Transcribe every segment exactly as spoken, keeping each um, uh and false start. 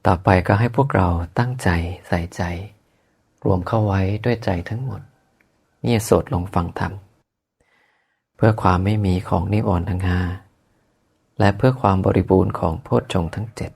ต่อไปก็ให้พวกเราตั้งใจใส่ใจ รวมเข้าไว้ด้วยใจทั้งหมด เงี่ยโสดลงฟังธรรม เพื่อความไม่มีของนิวรณ์ทั้งห้า และเพื่อความบริบูรณ์ของโพชฌงค์ทั้งเจ็ด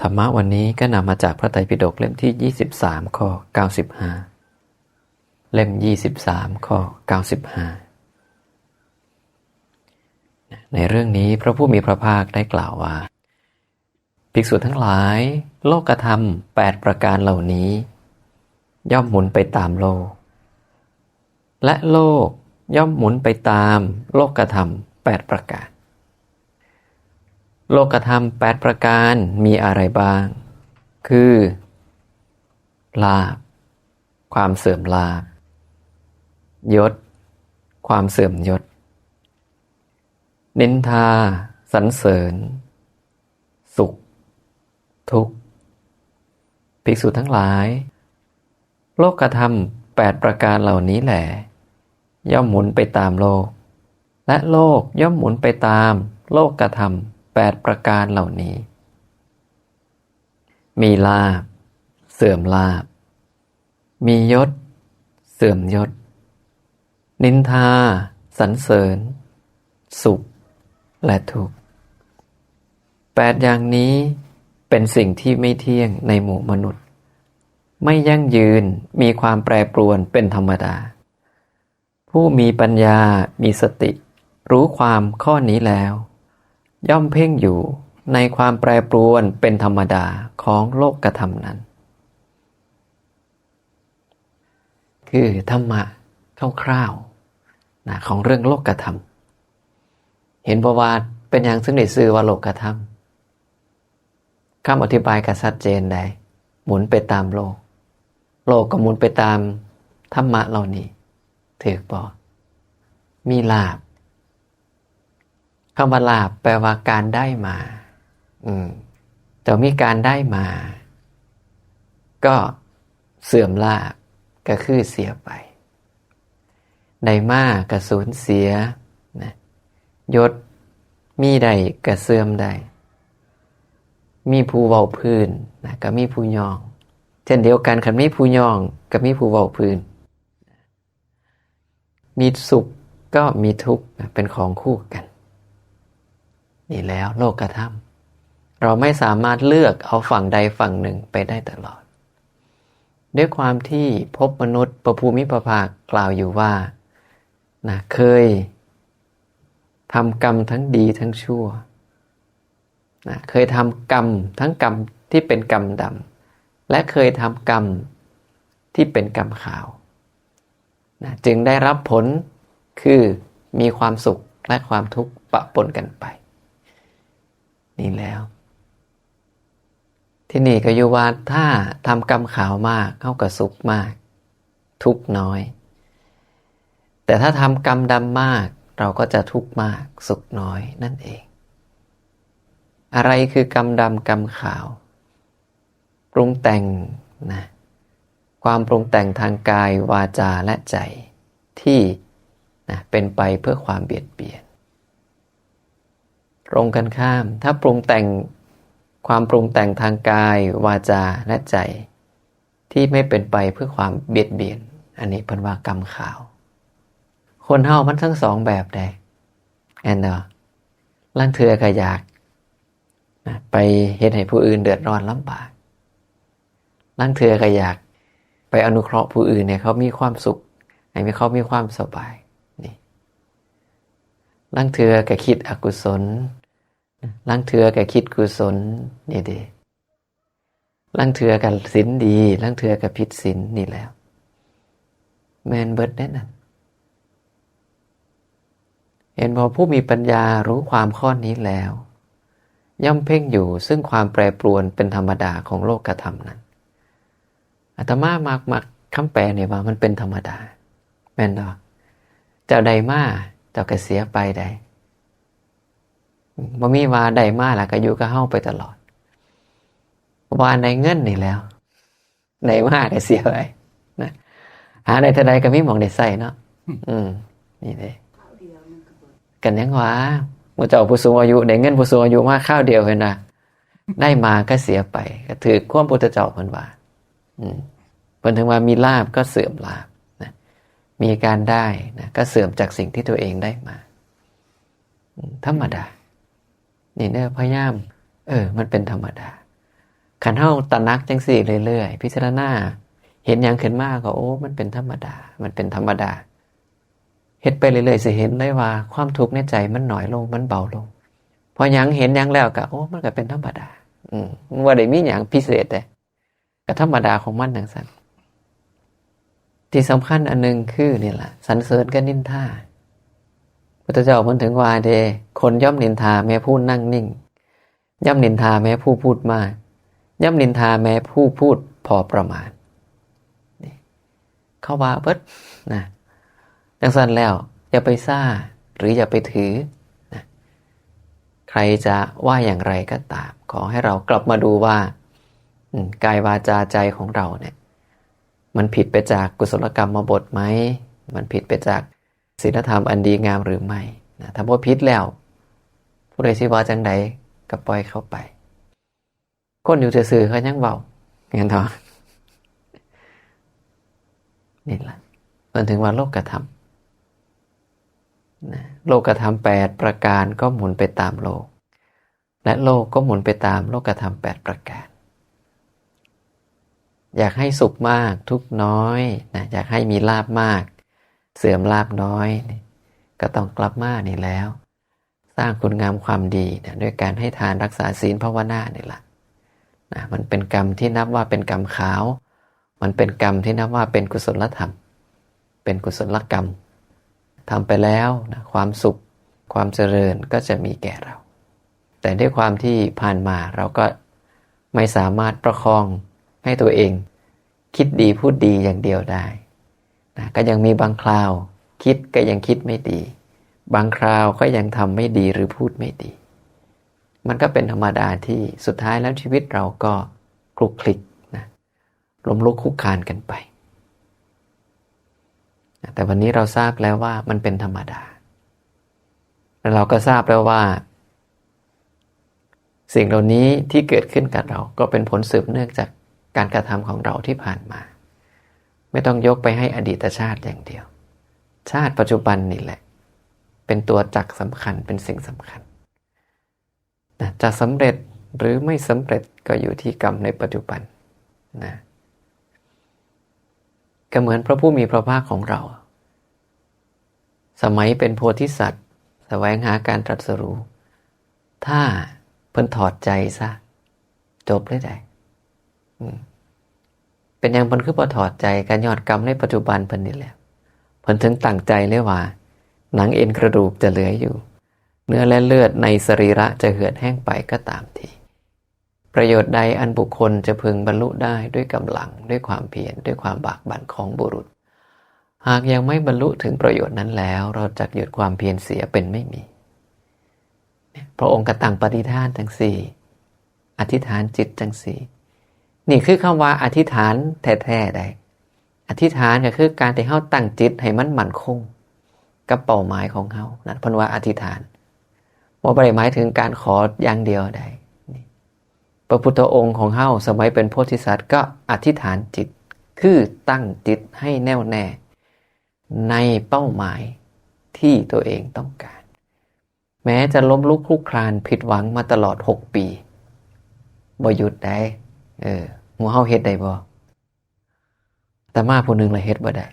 ธรรมะวันนี้ก็นำมาจากพระไตรปิฎกเล่มที่ ยี่สิบสาม ข้อ เก้าสิบห้า เล่ม ยี่สิบสาม ข้อ เก้าสิบห้า ในเรื่องนี้พระผู้มีพระภาคได้กล่าวว่า ภิกษุทั้งหลาย โลกธรรมแปดประการเหล่านี้ ย่อมหมุนไปตามโลก และโลกย่อมหมุนไปตามโลกธรรมแปดประการ โลกธรรมแปดประการมีอะไรบ้าง คือ ลาภ ความเสื่อมลาภ ยศ ความเสื่อมยศ นินทา สรรเสริญ สุข ทุกข์ ภิกษุทั้งหลาย โลกธรรมแปดประการเหล่านี้แหละ ย่อมหมุนไปตามโลก และโลกย่อมหมุนไปตามโลกธรรมแปดประการเหล่านี้ มีลาภ เสื่อมลาภ มียศ เสื่อมยศ นินทา สรรเสริญ สุข และทุกข์ แปดอย่างนี้เป็นสิ่งที่ไม่เที่ยงในหมู่มนุษย์ ไม่ยั่งยืน มีความแปรปรวนเป็นธรรมดา ผู้มีปัญญา มีสติ รู้ความข้อนี้แล้ว ย่อมเพ่งอยู่ในความแปรปรวนเป็นธรรมดาของโลกธรรมนั้น คือธรรมะคร่าวๆ นะ ของเรื่องโลกธรรม เห็นบ่ว่าเป็นหยังจึงได้ชื่อว่าโลกธรรม คำอธิบายก็ชัดเจนได้ หมุนไปตามโลก โลกก็หมุนไปตามธรรมะเหล่านี้ ถืกบ่ มีลาภ คำว่าลาภแปลว่าการได้มา อืม เจ้ามีการได้มา ก็เสื่อมลาภ ก็คือเสียไป ได้มาก็สูญเสีย นะ ยศมีได้ก็เสื่อมได้ มีผู้เว้าพื้น นะ ก็มีผู้ยอง เช่นเดียวกัน คันมีผู้ยอง ก็มีผู้เว้าพื้น มีสุขก็มีทุกข์ นะ เป็นของคู่กัน นี่แล้วโลกธรรม เราไม่สามารถเลือกเอาฝั่งใดฝั่งหนึ่งไปได้ตลอด ด้วยความที่ภพมนุษย์ พระผู้มีพระภาคกล่าวอยู่ว่า นะ เคยทำกรรมทั้งดีทั้งชั่ว นะ เคยทำกรรมทั้งกรรมที่เป็นกรรมดำ และเคยทำกรรมที่เป็นกรรมขาว นะ จึงได้รับผลคือมีความสุขและความทุกข์ปะปนกันไป นี่แล้ว ที่นี่ก็อยู่ว่าถ้าทำกรรมขาวมาก เฮาก็สุขมาก ทุกข์น้อย แต่ถ้าทำกรรมดำมาก เราก็จะทุกข์มาก สุขน้อยนั่นเอง อะไรคือกรรมดำกรรมขาว ปรุงแต่ง นะ ความปรุงแต่งทางกาย วาจา และใจ ที่ นะ เป็นไปเพื่อความเบียดเบียน ตรงกันข้าม ถ้าปรุงแต่ง ความปรุงแต่งทางกาย วาจา และใจ ที่ไม่เป็นไปเพื่อความเบียดเบียน อันนี้เพิ่นว่ากรรมขาว คนเฮามันทั้งสองแบบใด แม่นบ่ ลางเทื่อก็อยาก นะ ไปเฮ็ดให้ผู้อื่นเดือดร้อนลำบาก ลางเทื่อก็อยากไปอนุเคราะห์ผู้อื่นให้เขามีความสุข ให้เขามีความสบาย นี่ ลางเทื่อก็คิดอกุศล ลางเทื่อก็คิดกุศล นี่เด้ ลางเทื่อก็ศีลดี ลางเทื่อก็ผิดศีล นี่แล้ว แม่นเบิดเด้นั่น เห็นบ่ ผู้มีปัญญารู้ความข้อนี้แล้ว ย่อมเพ่งอยู่ซึ่งความแปรปรวนเป็นธรรมดาของโลกธรรมนั้น อาตมามัก มักคำแปลนี่ว่ามันเป็นธรรมดา แม่นบ่ เจ้าได้มา เจ้าก็เสียไปได้ บ่มีว่าได้มาแล้วก็อยู่กับเฮาไปตลอด เพราะว่าในเงินนี่แล้ว ได้มาก็เสียไป นะ หาได้เท่าใดก็มีหม่องได้ใช้เนาะ อืม นี่เด้ กันยังว่า หมู่เจ้าผู้สูงอายุ ได้เงินผู้สูงอายุมาคราวเดียวเห็นนะ ได้มาก็เสียไป ก็ถือความพุทธเจ้าเพิ่นว่า อืม เพิ่นถึงว่ามีลาภก็เสื่อมลาภนะ มีการได้นะ ก็เสื่อมจากสิ่งที่ตัวเองได้มา อืม ธรรมดา นี่เด้อ พยายาม เออ มันเป็นธรรมดา คันเฮาตระหนักจังซี่เรื่อยๆ พิจารณา เห็นหยังขึ้นมาก็ โอ้ มันเป็นธรรมดา มันเป็นธรรมดา เฮ็ดไปเรื่อยๆ สิเห็นเลยว่าความทุกข์ในใจมันน้อยลง มันเบาลง พอหยังเห็นหยังแล้วก็ โอ้ มันก็เป็นธรรมดา อืม มันบ่ได้มีหยังพิเศษเด้ ก็ธรรมดาของมันจั่งซั้น ที่สำคัญอันหนึ่งคือนี่ล่ะ สรรเสริญกับนินทา พุทธเจ้าเพิ่นถึงว่าเด้ คนย่อมนินทาแม้ผู้นั่งนิ่ง ย่อมนินทาแม้ผู้พูดมาก ย่อมนินทาแม้ผู้พูดพอประมาณ นี่ เขาว่าเบิดนะ จั่งซั้นแล้ว อย่าไปซ่า หรืออย่าไปถือนะ ใครจะว่าอย่างไรก็ตาม ขอให้เรากลับมาดูว่า อืม กายวาจาใจของเราเนี่ย มันผิดไปจากกุศลกรรมบทไหม มันผิดไปจากศีลธรรมอันดีงามหรือไม่นะ ถ้าบ่ผิดแล้ว ผู้ใดสิว่าจั่งใดก็ปล่อยเขาไป คนอยู่ซื่อๆ เขายังเว้า เห็นบ่ นี่ล่ะ มันถึงว่าโลกธรรมนะ โลกธรรมแปดประการก็หมุนไปตามโลก และโลกก็หมุนไปตามโลกธรรมแปดประการ อยากให้สุขมาก ทุกข์น้อยนะ อยากให้มีลาภมาก เสื่อมลาภน้อยนี่ ก็ต้องกลับมานี่แล้ว สร้างคุณงามความดีนะ ด้วยการให้ทาน รักษาศีล ภาวนานี่ล่ะนะ มันเป็นกรรมที่นับว่าเป็นกรรมขาว มันเป็นกรรมที่นับว่าเป็นกุศลธรรม เป็นกุศลกรรม ทำไปแล้วนะ ความสุข ความเจริญก็จะมีแก่เรา แต่ด้วยความที่ผ่านมาเราก็ไม่สามารถประคองให้ตัวเองคิดดีพูดดีอย่างเดียวได้นะ ก็ยังมีบางคราวคิดก็ยังคิดไม่ดี บางคราวก็ยังทำไม่ดีหรือพูดไม่ดี มันก็เป็นธรรมดาที่สุดท้ายแล้วชีวิตเราก็คลุกคลิกนะ ล้มลุกคลุกคลานกันไปนะ แต่วันนี้เราทราบแล้วว่ามันเป็นธรรมดา และเราก็ทราบแล้วว่า สิ่งเหล่านี้ที่เกิดขึ้นกับเราก็เป็นผลสืบเนื่องจากการกระทำของเราที่ผ่านมา ไม่ต้องยกไปให้อดีตชาติอย่างเดียว ชาติปัจจุบันนี่แหละ เป็นตัวจักรสำคัญ เป็นสิ่งสำคัญนะ จะสำเร็จหรือไม่สำเร็จก็อยู่ที่กรรมในปัจจุบันนะ ก็เหมือนพระผู้มีพระภาคของเรา สมัยเป็นโพธิสัตว์ แสวงหาการตรัสรู้ ถ้าเพิ่นถอดใจซะ จบเลยได้ อืม เป็นหยังเพิ่นคือบ่ถอดใจ ก็ย้อนกรรมในปัจจุบันเพิ่นนี่แหละ เพิ่นถึงตั้งใจเลยว่า หนังเอ็นกระดูกจะเหลืออยู่ เนื้อและเลือดในสรีระจะเหือดแห้งไปก็ตามที ประโยชน์ใดอันบุคคลจะพึงบรรลุได้ด้วยกำลัง ด้วยความเพียร ด้วยความบากบั่นของบุรุษ หากยังไม่บรรลุถึงประโยชน์นั้นแล้ว เราจักหยุดความเพียรเสียเป็นไม่มี พระองค์ก็ตั้งปณิธานจั่งซี้ อธิษฐานจิตจั่งซี้ นี่คือคำว่าอธิษฐานแท้ๆ ได้ อธิษฐานก็คือการที่เฮาตั้งจิตให้มันมั่นคงกับเป้าหมายของเฮา นั่นเพิ่นว่าอธิษฐาน บ่ได้หมายถึงการขออย่างเดียวได้ นี่ พระพุทธองค์ของเฮาสมัยเป็นโพธิสัตว์ก็อธิษฐานจิต คือตั้งจิตให้แน่วแน่ในเป้าหมายที่ตัวเองต้องการ แม้จะล้มลุกคลุกคลานผิดหวังมาตลอดหกปี บ่หยุดได้ เออ หมู่เฮาเฮ็ดได้บ่ อาตมาผู้หนึ่งละเฮ็ดบ่ได้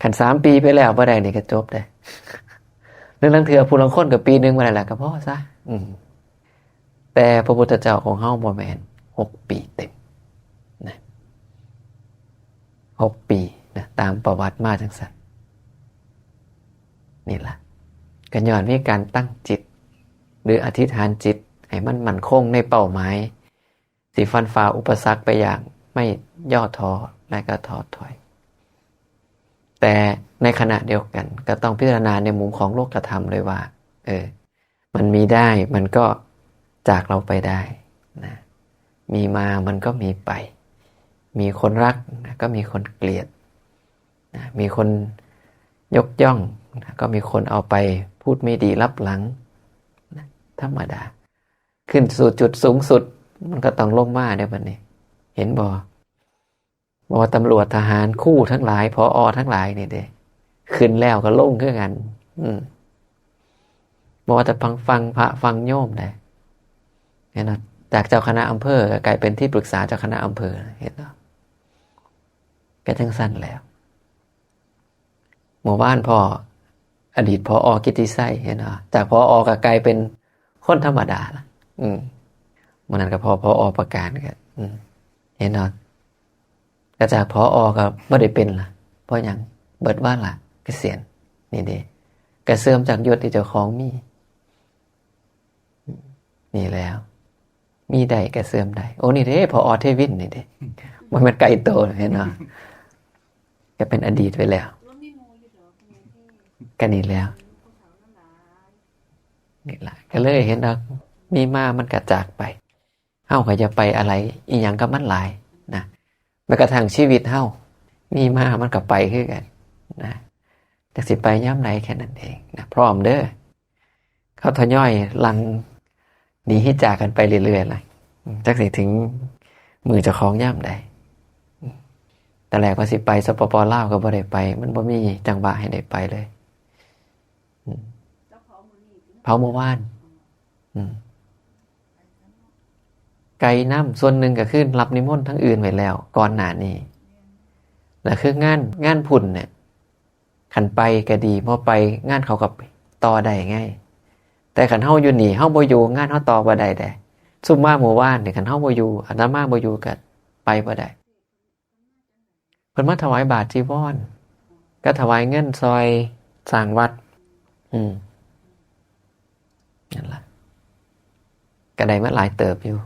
คันสามปีไปแล้วบ่ได้นี่ก็จบเด้ หรือลางเทื่อผู้ลางคนก็ปีหนึ่งบ่ได้ละก็พอซะ อืม แต่พระพุทธเจ้าของเฮาบ่แม่น หกปีเต็มนะ หกปีนะ ตามประวัติมาจั่งซั้น นี่ล่ะ ก็ย้อนมีการตั้งจิต หรืออธิษฐานจิตให้มันมั่นคงในเป้าหมาย สิฟันฝ่าอุปสรรคไปอย่างไม่ย่อท้อและก็ท้อถอย แต่ในขณะเดียวกันก็ต้องพิจารณาในมุมของโลกธรรมเลยว่า เออ มันมีได้ มันก็จากเราไปได้นะ มีมามันก็มีไป มีคนรักนะ ก็มีคนเกลียดนะ มีคนยกย่องนะ ก็มีคนเอาไปพูดไม่ดีลับหลังนะ ธรรมดา ขึ้นสู่จุดสูงสุด มันก็ต้องลงมาเด้อบัดนี้ เห็นบ่ บ่ว่าตำรวจทหารครูทั้งหลาย ผอ.ทั้งหลายนี่เด้ ขึ้นแล้วก็ลงคือกัน อืม บ่ว่าแต่ฟัง ฟังพระฟังโยมได้ เห็นบ่ จากเจ้าคณะอำเภอก็กลายเป็นที่ปรึกษาเจ้าคณะอำเภอ เห็นบ่ ก็จังซั่นแล้ว เมื่อวานพ้ออดีต ผอ.กิตติไชย เห็นบ่ จาก ผอ.ก็กลายเป็นคนธรรมดาละ อืม มื้อนั้นก็พ้อ ผอ.ประกาศก็ อืม เห็นบ่ ก็จาก ผอ.ก็บ่ได้เป็นละ เพราะหยัง เบิดวาระเกษียณ นี่เด้ ก็เสื่อมจากยศที่เจ้าของมี นี่แล้ว มีได้ก็เสื่อมได้ โอ้ นี่เด้ ผอ.เทวิน นี่เด้ บ่แม่นไกลโต เห็นบ่ ก็เป็นอดีตไปแล้ว ก็นี่แล้ว นี่ล่ะ ก็เลยเห็นว่ามีมามันก็จากไป เฮาก็อย่าไปอะไรอีหยังกับมันหลายนะ แม้กระทั่งชีวิตเฮา มีมามันก็ไปคือกันนะ จักสิไปยามใดแค่นั้นเองนะ พร้อมเด้อ เขาทยอยหลั่งหนีจากกันไปเรื่อยๆล่ะ จักสิถึงมื้อเจ้าของยามใด แต่แรกว่าสิไป สปป.ลาว ก็บ่ได้ไป มันบ่มีจังหวะให้ได้ไปเลย อืม เผาเมื่อวาน อืม ไกลนำ ส่วนหนึ่งก็คือรับนิมนต์ทางอื่นไว้แล้ว ก่อนหน้านี้ แล้วคืองาน งานพุ้นเนี่ย คันไปก็ดี บ่ไปงานเขาก็ต่อได้ไง แต่คันเฮาอยู่นี่ เฮาบ่อยู่ งานเฮาต่อบ่ได้เด้ ซุมมาเมื่อวานนี่ คันเฮาบ่อยู่ อาตมาบ่อยู่ ก็ไปบ่ได้ เพิ่นมาถวายบาตรจีวร ก็ถวายเงินซอยสร้างวัด อืม นั่นล่ะ ก็ได้มาหลายเติบอยู่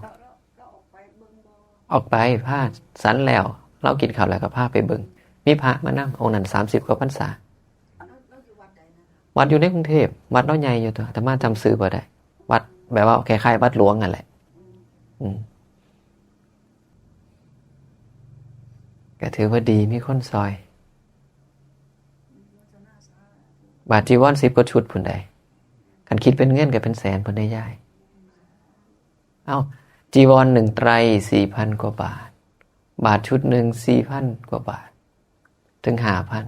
ออกไป พาสันแล้ว ลาวกินข้าวแล้วก็พาไปเบิ่ง มีพระมานำ องค์นั้นสามสิบกว่าพรรษา วัดอยู่ในกรุงเทพฯ วัดลาวใหญ่อยู่ตั๊ว อาตมาจำชื่อบ่ได้ วัดแบบว่าคล้ายๆวัดหลวงนั่นแหละ อืม ก็ถือว่าดี มีคนซอย บาตรจีวรสิบกว่าชุดพุ้นใด คันคิดเป็นเงินก็เป็นแสนพุ้นได้ยาย เอ้า จีวรหนึ่งไตรสี่พันกว่าบาท บาตรชุดหนึ่งสี่พันกว่าบาท ถึงห้าพัน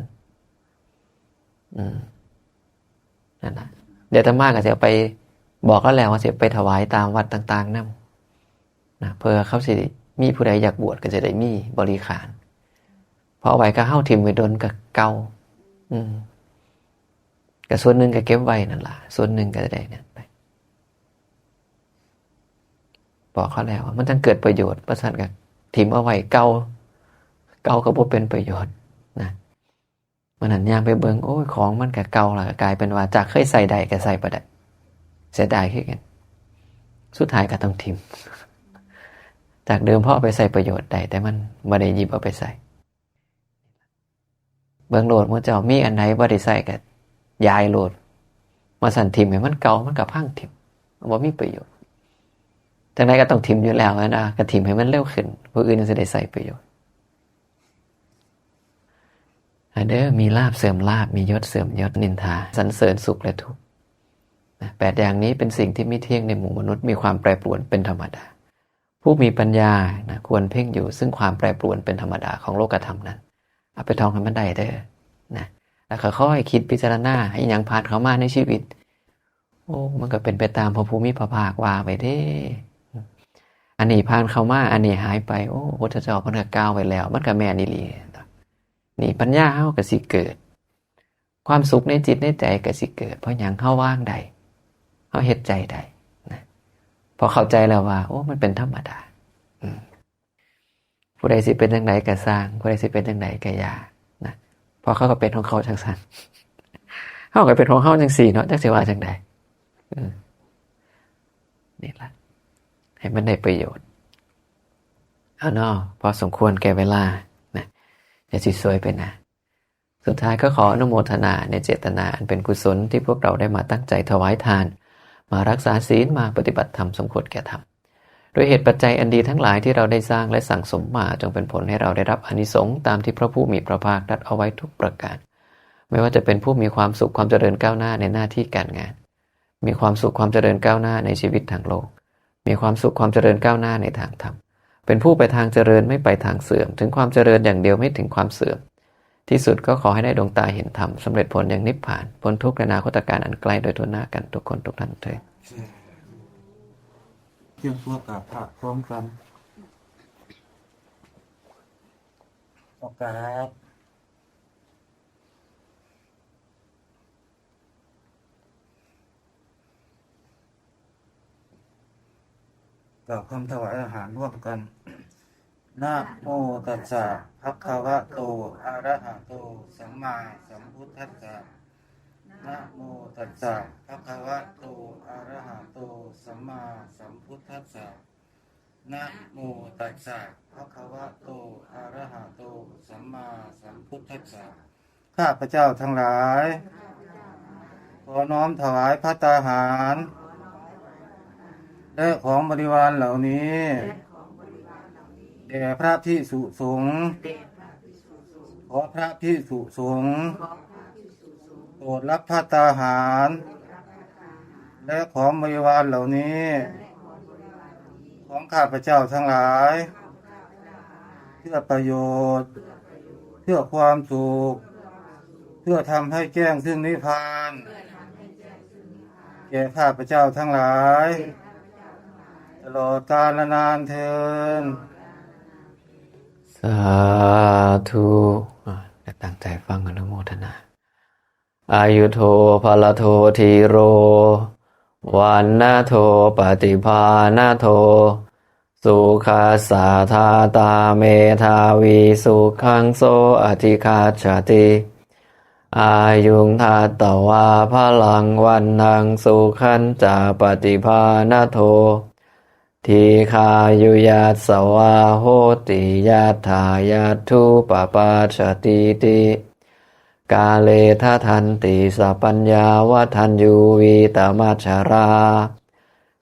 อืม นั่นน่ะ เดี๋ยวอาตมาก็สิเอาไป บอกเขาแล้วว่าสิไปถวายตามวัดต่างๆนำ นะ เพื่อเขาสิมีผู้ใดอยากบวชก็จะได้มีบริขาร เพราะเอาไว้ก็เฮาถิ่มไว้ดนก็เก่า อืม ก็ส่วนหนึ่งก็เก็บไว้นั่นล่ะ ส่วนหนึ่งก็ได้นั่นไป บอกเขาแล้วว่ามันจั่งเกิดประโยชน์ บ่ซั้นก็ถิ่มเอาไว้เก่า เก่าก็บ่เป็นประโยชน์นะ มื้อนั้นย่างไปเบิ่ง โอ้ย ของมันก็เก่าแล้ว ก็กลายเป็นว่าจากเคยใช้ได้ก็ใช้บ่ได้ เสียดายคือกัน สุดท้ายก็ต้องถิ่ม จากเดิมพอเอาไปใช้ประโยชน์ได้ แต่มันบ่ได้หยิบเอาไปใช้ เบิ่งโลด หมู่เจ้ามีอันใดบ่ได้ใช้ก็ย้ายโลด ว่าซั่น ถิ่มให้มันเก่า มันก็พังถิ่ม บ่มีประโยชน์ จั่งใดก็ต้องถิ่มอยู่แล้วนะ ก็ถิ่มให้มันเร็วขึ้น ผู้อื่นสิได้ใช้ประโยชน์ อ่ะเด้อ มีลาภเสื่อมลาภ มียศเสื่อมยศ นินทา สรรเสริญสุขและทุกข์นะ แปดอย่างนี้เป็นสิ่งที่ไม่เที่ยงในหมู่มนุษย์ มีความแปรปรวนเป็นธรรมดา ผู้มีปัญญานะ ควรเพ่งอยู่ซึ่งความแปรปรวนเป็นธรรมดาของโลกธรรมนั้น เอาไปท่องให้มันได้เด้อ นะ แล้วก็ค่อยคิดพิจารณา ให้หยังผ่านเข้ามาในชีวิต โอ้ มันก็เป็นไปตามพระผู้มีพระภาคว่าไว้เด้ อันนี้ผ่านเข้ามา อันนี้หายไป โอ้ พุทธเจ้าเพิ่นก็กล่าวไว้แล้ว มันก็แม่นอีหลี นี่ปัญญาเฮาก็สิเกิด ความสุขในจิตในใจก็สิเกิด เพราะหยัง เฮาวางได้ เฮาเฮ็ดใจได้นะ พอเข้าใจแล้วว่า โอ้ มันเป็นธรรมดา อืม ผู้ใดสิเป็นจั่งใดก็ซ่าง ผู้ใดสิเป็นจั่งใดก็อย่านะ เพราะเขาก็เป็นของเขาจั่งซั่น เฮาก็เป็นของเฮาจั่งซี่เนาะ จักสิว่าจั่งใด อืม นี่ล่ะ ให้มันได้ประโยชน์ เอาเนาะ พอสมควรแก่เวลานะ อย่าสิซวยไปนะ สุดท้ายก็ขออนุโมทนาในเจตนาอันเป็นกุศลที่พวกเราได้มาตั้งใจถวายทาน มารักษาศีล มาปฏิบัติธรรมสมควรแก่ธรรม ด้วยเหตุปัจจัยอันดีทั้งหลายที่เราได้สร้างและสั่งสมมา จงเป็นผลให้เราได้รับอานิสงส์ตามที่พระผู้มีพระภาคตรัสเอาไว้ทุกประการ ไม่ว่าจะเป็นผู้มีความสุขความเจริญก้าวหน้าในหน้าที่การงาน มีความสุขความเจริญก้าวหน้าในชีวิตทางโลก มีความสุขความเจริญก้าวหน้าในทางธรรม เป็นผู้ไปทางเจริญไม่ไปทางเสื่อม ถึงความเจริญอย่างเดียวไม่ถึงความเสื่อม ที่สุดก็ขอให้ได้ดวงตาเห็นธรรม สำเร็จผลอย่างนิพพาน พ้นทุกข์ในอนาคตกาลอันใกล้โดยทั่วหน้ากันทุกคนทุกท่านเทอญ เตรียมตัวกราบพระพร้อมกัน ขอกราบ กล่าวคำถวายอาหารร่วมกัน นะโมตัสสะ ภะคะวะโต อะระหะโต สัมมาสัมพุทธัสสะ นะโมตัสสะ ภะคะวะโต อะระหะโต สัมมาสัมพุทธัสสะ นะโมตัสสะ ภะคะวะโต อะระหะโต สัมมาสัมพุทธัสสะ ข้าพเจ้าทั้งหลาย ขอน้อมถวายภัตตาหาร และของบริวารเหล่านี้ แด่พระภิกษุสงฆ์ ขอพระภิกษุสงฆ์ โปรดรับภัตตาหาร และของบริวารเหล่านี้ ของข้าพเจ้าทั้งหลาย เพื่อประโยชน์ เพื่อความสุข เพื่อทำให้แจ้งซึ่งนิพพาน แก่ข้าพเจ้าทั้งหลาย ตลอดกาลนานเทอญ สาธุ อ่ะ ตั้งใจฟังอนุโมทนา อายุโท พละโท ธีโร วัณณโท ปฏิภาณโท สุขัสสะ ทาตา เมธาวี สุขัง โส อธิคัจฉติ อายุง ทัตตวา พลัง วัณณัง สุขัญจะ ปฏิภาณโท ทีฆายุยัสสะวา โหติ ยัตถา ยัตถุปปาชติติ กาเล ทะทันติ สัพพัญญา วัฒัญญู วีตมัจฉรา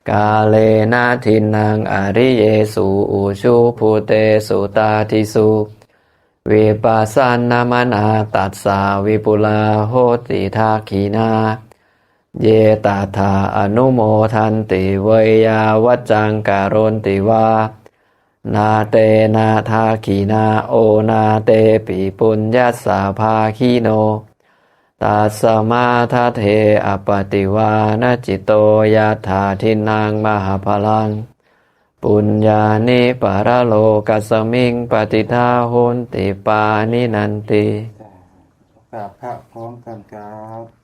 กาเลนะ ทินนัง อริเยสุ อุชุภูเตสุ ตาทิสุ วิปัสสนมนา ตัสสา วิปุลา โหติ ทักขิณา เย ตัฏฐา อนุโมทันติ เวยาวัจจัง กะโรนติวา นาเตนะ ทักขิณา โอนาเตปิ ปุญญัสสะ ภาคิโน ตัสมา ทะเท อปปติวานะจิตโต ยัตถา ทินนัง มหาพลัง ปุญญานิ ปะระโลกัสสมิง ปะติฏฐา โหนติ ปาณินันติ กราบพระพร้อมกันครับ